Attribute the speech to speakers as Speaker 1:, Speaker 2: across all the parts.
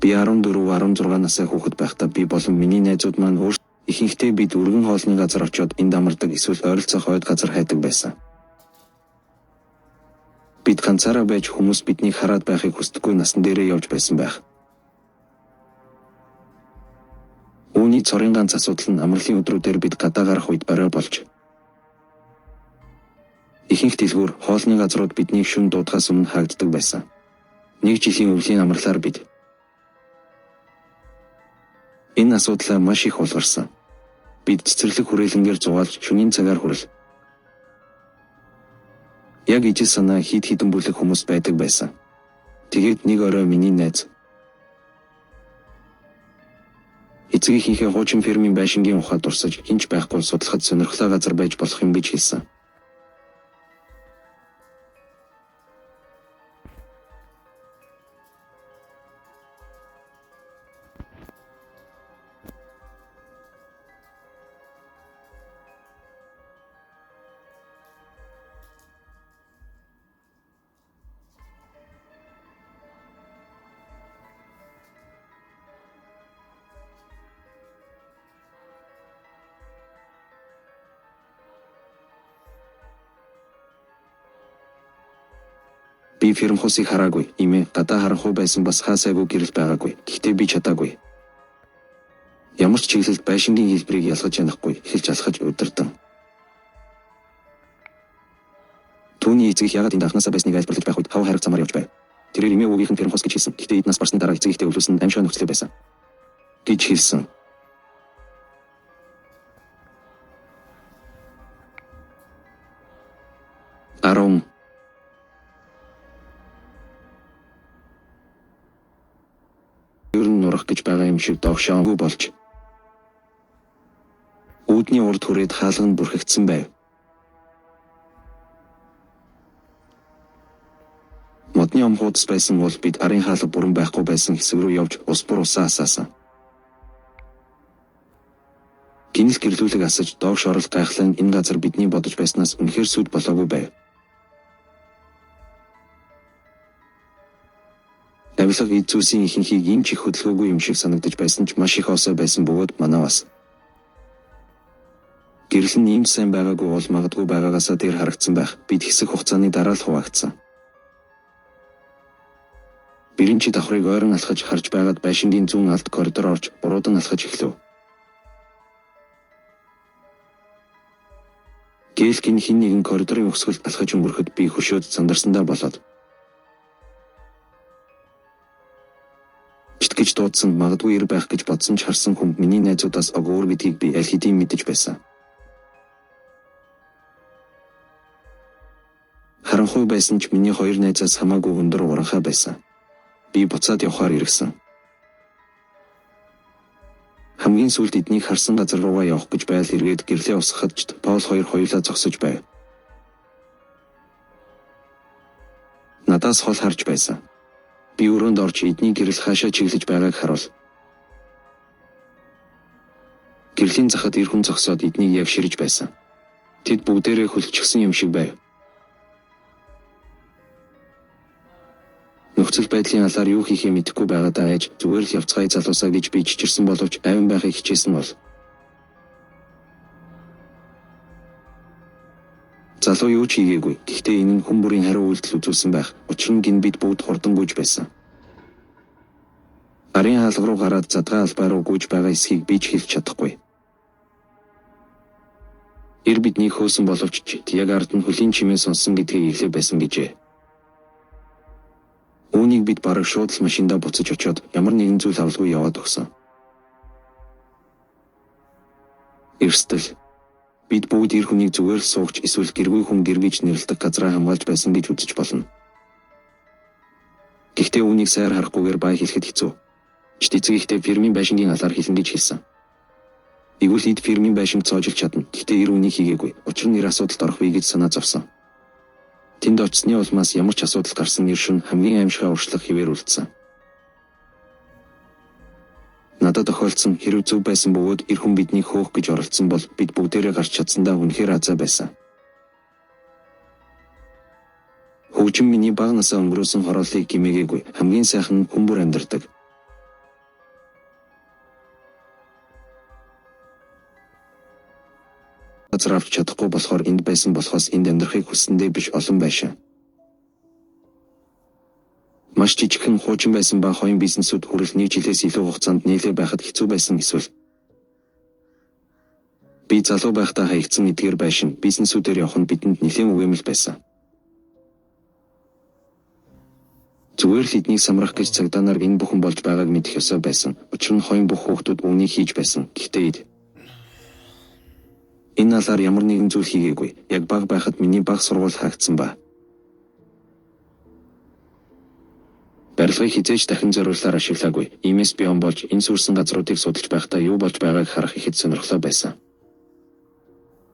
Speaker 1: Би 14 16 настай хүүхэд байхдаа би болон миний найзууд маань өөр ихэнхдээ бид өргөн хоолны газар очиод энд амардаг эсвэл ойролцоох ойд газар хайдаг байсан. Бид ганцаараа байж хүмүүс биднийг хараад байхыг хүсдэггүй насан дээрээ явж байсан байх. Үүний цорын ганц асуудал нь амралтын өдрүүдээр бид гадаа гарах үед орой болж ихэнх дэлгүүр, хоолны газрууд биднийг шөнө дуудахаас өмнө хаагддаг байсан. Нэг жилийн өвлийн амралаар бид энэ асуудлаа маш их хулгарсан. Бид цэцэрлэг хүрээлэнгээр зугаалж шөнийн цагаар хүрэл яг ижил санаа хэд хэдэн бүлэг хүмүүс байдаг байсан. Тэгээд нэг орой миний найз эцгийнхээ хуучин фермийн байшингийн ухаа дурсаж хэн ч байхгүй судлахад сонирхлоо газар байж болох юм гэж хэлсэн. Би ферм хусыг хараагүй. Имээ гадаа харанхуй байсан бас хаа сайгүй гэрэл байгаагүй. Гэхдээ би чадаагүй. Ямар ч чиглэлд байшингийн хэлбэрийг ялгаж яанахгүй эхэлж алхаж удирдан. Түүний эцэг эх яагаад энд анхнаасаа байсныг айлбарлаж байх үед хав хайрга замаар явж байв. Тэрээр эмээ өвгийнх нь ферм хус гэж хэлсэн. Гэхдээ эд нас барсны дараа эцэг эхтэй өвлүүлсэн аимшигай нөхцөлтэй байсан гэж хэлсэн. Арон ер нь нурах гэж байгаа юм шиг догшоонгүй болж үүдний урд хүрээд хаалга нь бүрхэгдсэн байв. Модны омхуудас байсан бол бид арын хаалга бүрэн байхгүй байсан хэсэг рүү явж ус бур усаа асаасан. Гинэл гэрлүүлэг асаж доош орол гайхлан энэ газар бидний бодож байснаас үнэхээр сүд болоогүй байв. Авилга эд зүйлсийн ихэнхийг ийм ч их хөдөлгөөгүй юм шиг санагдаж байсан ч маш их осой байсан бөгөөд манай бас гэрэл нь ийм сайн байгаагүй бол магадгүй байгаагаасаа дээр харагдсан байх. Бид хэсэг хугацааны дараа л хуваагдсан. Биринчи давхрыг ойрон алхаж харж байгаад байшингийн зүүн алд коридор орж буруудан алхаж эхлэв. Гэлкин хин нэгэн коридорын өксгөлд алхаж өнгөрөхөд би хөшөөд сандарсандаа болоод чит гэж дуудсан магадгүй ир байх гэж бодсон ч харсан хүн миний найзуудаас ог өөр гэдгийг би аль хэдийн мэдэж байсан. Харанхуй байсан ч миний хоёр найзаас хамаагүй өндөр уранхай байсан. Би буцаад явхаар эргэсэн. Хамгийн сүүлд эднийг харсан газар руугаа явах гэж байл эргээд гэрлээ усгахад ч Паул хоёр хоёулаа зогсож байв. Надаас хол харж байсан. Би өрөөнд орж эдний гэрэл хаашаа чиглэж байгааг харуул. Гэрлийн захад эр хүн зогсоод эднийг яг ширж байсан. Тэд бүгдээрээ хөлчихсөн юм шиг байв. Нөхцөл байдлын алаар юу хийхээ мэдэхгүй байгаадаа айж зүгээр л явцгаая залуусаа гэж би чичирсэн боловч аавн байхыг хичээсэн бол залуу юу ч хийгээгүй. Гэхдээ энэ нь хүн бүрийн хариу үйлдэл үзүүлсэн байх. Учир нь гин бид бүгд хурдан гүйж байсан. Арын хаалга руу гараад задгай албай руу гүйж байгаа эсхийг би ч хэлж чадахгүй. Эр биднийг хөөсөн боловч яг ард нь хөлийн чимээ сонссон гэдгийг иглээ байсан гэжээ. Үүнийг бид бараг шууд л машиндаа буцаж очиод ямар нэгэн зүйл авалгүй яваад өгсөн. Эрсдэл. Бид бүгд эр хүнийг зүгээр л суугч эсвэл гэргүй хүн гэр гэж нэрлэдэг газраа хамгаалж байсан гэж үзэж болно. Гэхдээ үүнийг сайар харахгүйгээр бай хэлэхэд хэцүү. Чит эцэг ихтэй фирмийн байшингийн алаар хэлнэ гэж хэлсэн. Игүүл эд фирмийн байшинг цоожилж чадна. Гэхдээ эр үнийг хийгээгүй. Учир нь эр асуудалд орох вэ гэж санаа зовсон. Тэнд очсны улмаас ямар ч асуудал гарсан эр шүн хамгийн аимшигай уршлах хэвээр үлдсэн. Надад тохиолдсон хэрв зөв байсан бөгөөд эр хүн биднийг хөөх гэж оролдсон бол бид бүгдээрээ гарч чадсандаа үнэхээр азаа байсан. Хөгжим миний бага насаа өнгөрөөсөн хорооллыг гимээгээгүй. Хамгийн сайхан нь хүн бүр амьдардаг. газар авч чадахгүй болохоор энд байсан болохоос энд амьдрахыг хүссэндээ биш олон байшин. Маш жижигхэн хуучин байсан ба хоёрын бизнесүүд хүрэл нэг жилээс илүү хугацаанд нээлээ байхад хэцүү байсан эсвэл би залуу байхдаа хаягдсан эдгээр байшин бизнесүүдээр явах нь бидэнд нэлээн үгээмэл байсан. Зүгээр л эднийг самрах гэж цагдаа нар энэ бүхэн болж байгааг мэдэх ёсой байсан. Учир нь хоёрын бүх хүүхдүүд үүнийг хийж байсан. Гэхдээ эд энэ алаар ямар нэгэн зүйл хийгээгүй. Яг бага байхад миний бага сургууль хаагдсан ба. Барилгыг хэзээ ч дахин зориуллаар ашиглаагүй. Иймээс би он болж энэ сүрсэн газруудыг судалж байхдаа юу болж байгааг харах ихэд сонирхлоо байсан.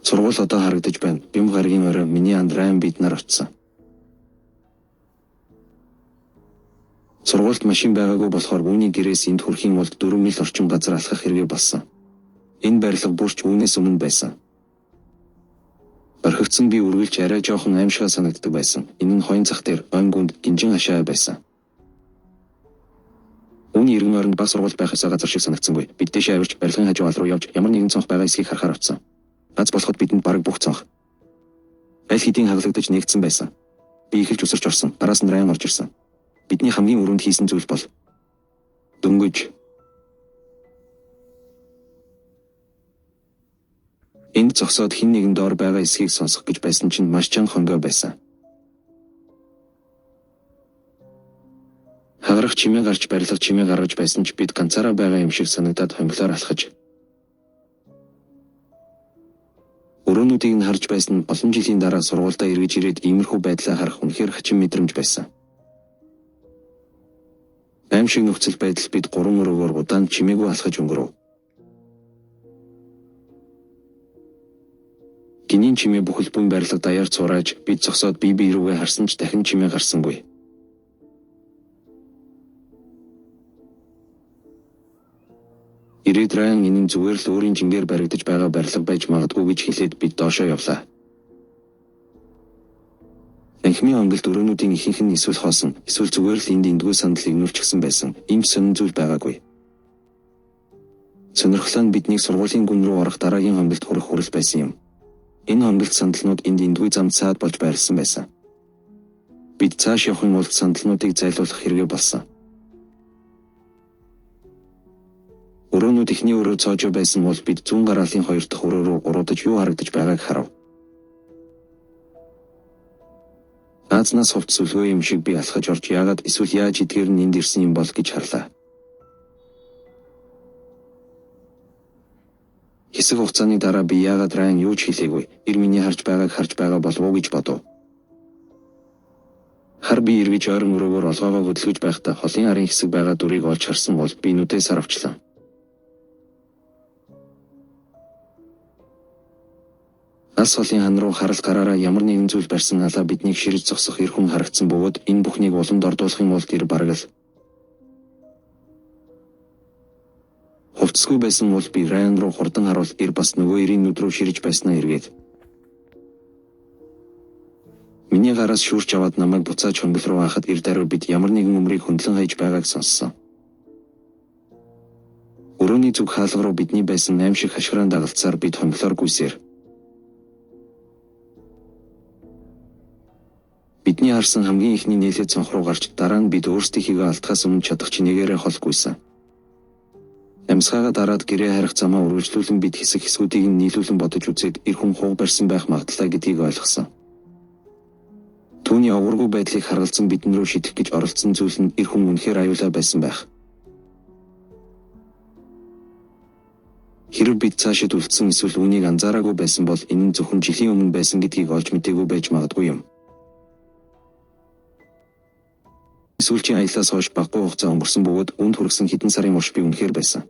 Speaker 1: Сургууль одоо харагдаж байна. Бямба гарагийн орой миний анд Райан бид нар очсон. Сургуульд машин байгаагүй болохоор үүний гэрээс энд хүрэхийн тулд 4 миль орчим газар алхах хэрэгээ болсон. Энэ барилга бүр ч үүнээс өмнө байсан. Орхигдсон би үргэлж арай жоохон аймшгаа санагддаг байсан. Энэ нь хоёрын зах дээр ойн гүнд гинжин хашаа байсан. Үүний эргэн ойронд баг сургууль байх ёстой газар шиг санагдсангүй. Бид дээшээ авирч барилгын хажуу ал руу явж ямар нэгэн цонх байгаа эсхийг харахаар очсон. Гац болоход бидэнд бараг бүх цонх аль хэдийн хаглагдаж нээгдсэн байсан. Би эхэлж үсэрч орсон. Араас нь Райан орж ирсэн. Бидний хамгийн өрөөнд хийсэн зүйл бол дөнгөж энд зогсоод хэн нэгэн доор байгаа эсхийг сонсох гэж байсан чинь маш чанга хонгой байсан. Хагарах чимээ гарч барилга чимээ гаргаж байсан ч бид ганцаараа байгаа юм шиг санагдаад хонглоор алхаж өрөөнүүдийг нь харж байсан нь олон жилийн дараа сургуульдаа эргэж ирээд иймэрхүү байдлаа харах үнэхээр хачин мэдрэмж байсан. Аймшиг нөхцөл байдал бид 3 өрөөгөөр удаан чимээгүй алхаж өнгөрөв. Гинийн чимээ бүхэл бүм барилга даяар цуурааж бид зогсоод бие бие рүүгээ харсан ч дахин чимээ гарсангүй. Ирээд Райан энэ нь зүгээр л өөрийн жингээр баригдаж байгаа барилга байж магадгүй гэж хэлээд бид доошоо явлаа. Танхимын хонголт өрөөнүүдийн ихэнх нь эсвэл хоосон, эсвэл зүгээр л энд эндгүй сандал игнүүлчихсэн байсан. Ийм ч сонин зүйл байгаагүй. Сонирхлоо нь биднийг сургуулийн гүн рүү орох дараагийн хонголт хүрэх хүрэл байсан юм. Энэ хонголт сандалнууд энд эндгүй замд саад болж байрлсан байсан. Бид цааш явахын тулд сандалнуудыг зайлуулах хэрэгээ болсон. Өрөөнүүд эхний өрөө цоожоо байсан бол бид зүүн гараалын хоёр дахь өрөө рүү гуруудаж юу харагдаж байгааг харав. Наазнаас хувц сүлгөө юм шиг би алхаж орж яагаад эсвэл яаж эдгээр нь энд ирсэн юм бол гэж харлаа. Хэсэг хугацааны дараа би яагаад Райан юу ч хэлээгүй. Эр миний харж байгааг харж байгаа болов уу гэж бодов. Хар би эргэж ойрон өрөөгөөр олгоогоо хөдөлгөж байхдаа холын арын хэсэг байгаа дүрийг олж харсан бол би нүдээ сар авчлаа. Алс холын хан руу харал гараараа ямар нэгэн зүйл барьсан алаа биднийг ширэж зогсох эр хүн харагдсан бөгөөд энэ бүхнийг уламд ордуулахын тулд эр бараг л хувцсгүй байсан бол би Райан руу хурдан харуул эр бас нөгөө эрийн нүд рүү ширэж байснаа эргээд. Миний гараас шүүрч аваад намайг буцааж хөнгөл рүү хахад эр даруй бид ямар нэгэн өмрийг хөндлөн хайж байгааг сонссон. Өрөөний зүг хаалга руу бидний байсан аймшиг хашгираан дагалдсаар бид хонглоор гүйсээр. Бидний харсан хамгийн эхний нээлээ цонх руу гарч дараа нь бид өөрсдийнхийгөө алдахаас өмнө чадах чинээгээрээ хол гүйсэн. Амьсгаагаа дараад гэрээ харих замаа үргэлжлүүлэн бид хэсэг хэсгүүдийг нь нийлүүлэн бодож үзээд эр хүн хуг барьсан байх магадлалтай гэдгийг ойлгосон. Түүний овргүй байдлыг харгалзан бидэн рүү шидэх гэж оролдсон зүйл нь эр хүн үнэхээр аюулаа байсан байх. Хэрв бид цаашид үлдсэн эсвэл үүнийг анзаараагүй байсан бол энэ нь зөвхөн жилийн өмнө байсан гэдгийг олж мдээгүй байж магадгүй юм. Сүүлчийн аяллаас хойш багагүй хугацаа өнгөрсөн бөгөөд үүнд хүргэсэн хэдэн сарын турш би үнэхээр байсан.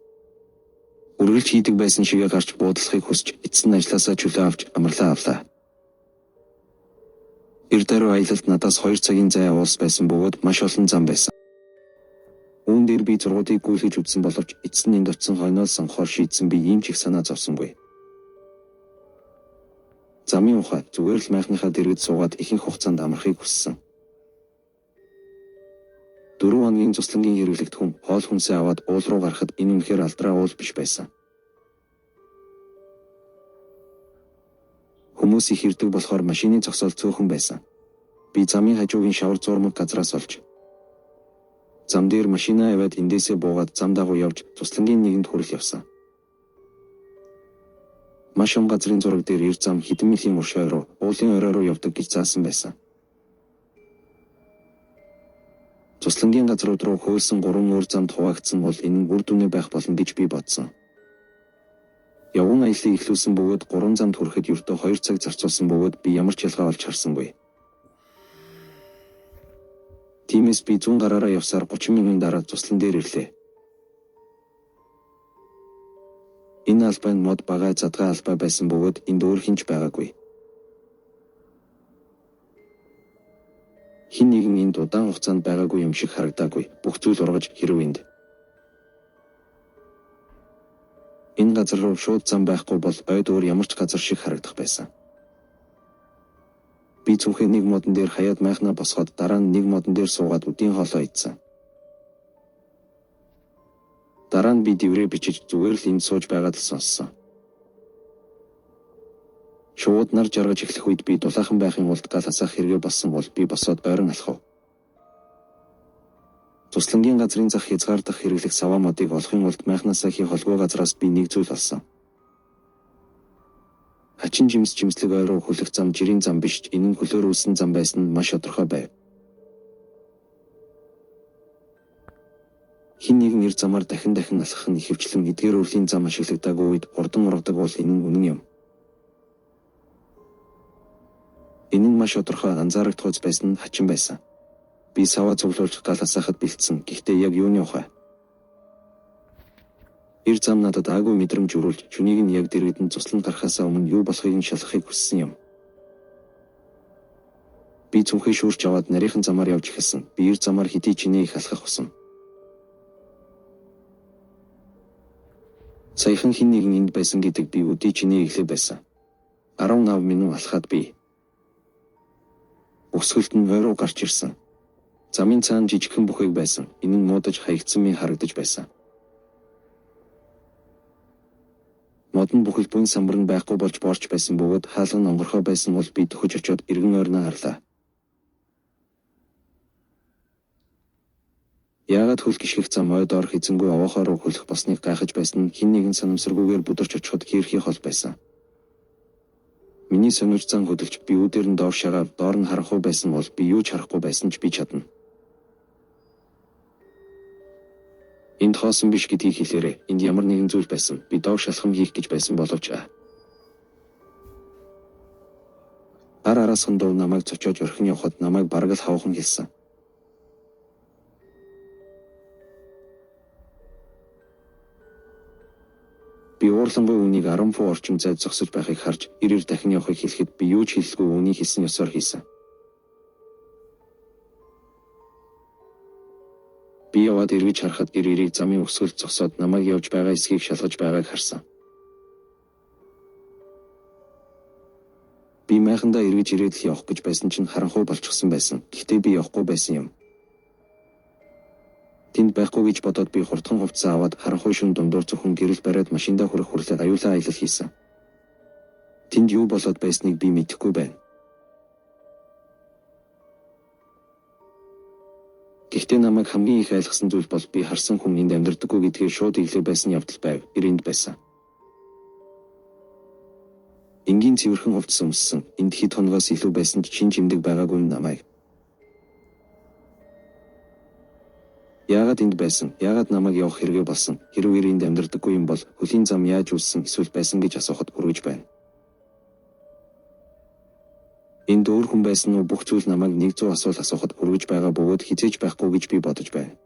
Speaker 1: Үргэлж хийдэг байсан шигээ гарч буудлахыг хүсч эцэст нь ажлаасаа чөлөө авч амарлаа авлаа. Эр даруй аялалд надаас 2 цагийн зай уулс байсан бөгөөд маш олон зам байсан. Үүн дээр би зургуудыг гүйлгэж үзсэн боловч эцэст нь энд очсон хойноо л сонгохоор шийдсэн би ийм ч их санаа зовсонгүй. Замын ухаан зүгээр л майхныхаа дэргэд суугаад ихэнх хугацаанд амрахыг хүссэн. 4 хоногийн цуслангийн хэрэглэгдэхүүн хоол хүнсээ аваад уул руу гарахад энэ үнэхээр алдраа уул биш байсан. Хүмүүс их ирдэг болохоор машины зогсоол цөөхөн байсан. Би замын хажуугийн шавар зуурмаг газраас олж зам дээр машинаа аваад эндээсээ буугаад зам дагуу явж цуслангийн нэгэнд хүрэл явсан. Маш ом газрын зураг дээр эр зам хэдэн милийн уршаа руу, уулын орой руу явдаг гэж заасан байсан. Цуслангийн газрууд руу хөөлсөн гурван өөр замд хуваагдсан бол энэ нь үр дүнээ байх болно гэж би бодсон. Явган аяллыг эхлүүлсэн бөгөөд гурван замд хүрэхэд ердөө 2 цаг зарцуулсан бөгөөд би ямар ч ялгаа олж харсангүй. Тиймээс би зүүн гараараа явсаар 30 минутын дараа цуслан дээр ирлээ. Энэ албай нь мод багай задгай албай байсан бөгөөд энд өөр хэн ч байгаагүй. Хэн нэгэн энд удаан хугацаанд байгаагүй юм шиг харагдаагүй. Бүх зүйл ургаж хэрэв энд. Энэ газар руу шууд зам байхгүй бол ойд өөр ямар ч газар шиг харагдах байсан. Би цүнхээ нэг модон дээр хаяад майхнаа босгоод дараа нь нэг модон дээр суугаад үдийн хоолоо идсэн. Дараа нь би дэврээ бичиж зүгээр л энд сууж байгаад л сонссон. Шувууд нар жаргаж эхлэх үед би дулаахан байхын тулд гал асаах хэрэгээ болсон бол би босоод ойрон алхав. Цуслангийн газрын зах хязгаар дахь хэрэглэх саваа модыг олохын тулд майхнаасаа хийх холгүй газраас би нэг зүйл олсон. Хачин жимс жимслэг ой руу хүлэх зам жирийн зам биш ч энэ нь хөлөөр үүссэн зам байсан нь маш тодорхой байв. Хэн нэгэн эр замаар дахин дахин алхах нь ихэвчлэн эдгээр үрлийн зам ашиглагдаагүй үед хурдан ургадаг бол энэ нь үнэн юм. Энэ нь маш тодорхой анзаарагдахуйц байсан нь хачин байсан. Би саваа цуглуулж гал асаахад бэлдсэн. Гэхдээ яг юуны ухай? Эр зам надад аагүй мэдрэмж өрүүлж, шөнийг нь яг дэргэдэн цуслан гарахаасаа өмнө юу болохыг нь шалгахыг хүссэн юм. Би цүнхээ шүүрч аваад нарийнхан замаар явж эхэлсэн. Би эр замаар хэдий чинээ их алхах усам. Саяхан хэн нэгэн энд байсан гэдэг би өдий чинээ иглээ байсан. 15 минут алхаад би өсгөлд нь ой руу гарч ирсэн. Замын цаана жижигхэн бүхээг байсан. Энэ нь муудаж хаягдсан минь харагдаж байсан. Мод нь бүхэл буйн самбар нь байхгүй болж боорч байсан бөгөөд хаалга нь онгорхой байсан бол би дөхөж очиод эргэн ойрноо харлаа. Яагаад хөл гишгэх зам ой доорх эзэнгүй овоохоо руу хөлөх болсныг гайхаж байсан нь хэн нэгэн санамсаргүйгээр бүдэрч очиход хийрхий хол байсан. Миний сониуч зан хөдөлж би үүдээр нь доор шагаад доор нь харанхуй байсан бол би юу ч харахгүй байсан ч би чадна. Энд хоосон биш гэдгийг хэлээрэй. Энд ямар нэгэн зүйл байсан. Би доош шалхам хийх гэж байсан боловч ар араасхан дуу намайг цочоож орхин явхад намайг бараг л хавхан хэлсэн. Би уурлангүй үүнийг 10 фу орчим зайд зогсож байхыг харж ир ир дахин явахыг хэлэхэд би юу ч хэлэлгүй үүний хэлсэн ёсоор хийсэн. Би яваад эргэж харахад эр эрийг замын өсгөлд зогсоод намайг явж байгаа эсхийг шалгаж байгааг харсан. Би майхандаа эргэж ирээд л явах гэж байсан чинь харанхуй болчихсон байсан. Гэхдээ би явахгүй байсан юм. Тэнд байхгүй гэж бодоод би хурдхан хувцас аваад харанхуй шөнө дундуур зөвхөн гэрэл бариад машиндаа хүрэх хүртлээр аюулаа аялал хийсэн. Тэнд юу болоод байсныг би мэдэхгүй байна. Гэхдээ намайг хамгийн их айлгсан зүйл бол би харсан хүн энд амьдардаггүй гэдгээ шууд иглээ байсан явдал байв. Эр энд байсан. Энгийн цэвэрхэн хувцас өмссөн. Энд хэд хоногоос илүү байсан ч чин чимдэг байгаагүй нь намайг. Яагаад энд байсан? Яагаад намайг явах хэрэгээ болсон? Хэрв эр энд амьдардаггүй юм бол хөлийн зам яаж үүссэн эсвэл байсан гэж асуухад хүргэж байна. Энд өөр хүн байсан уу бүх зүйл намайг 100 асуулт асуухад хүргэж байгаа бөгөөд хэзээ ч байхгүй гэж би бодож байна.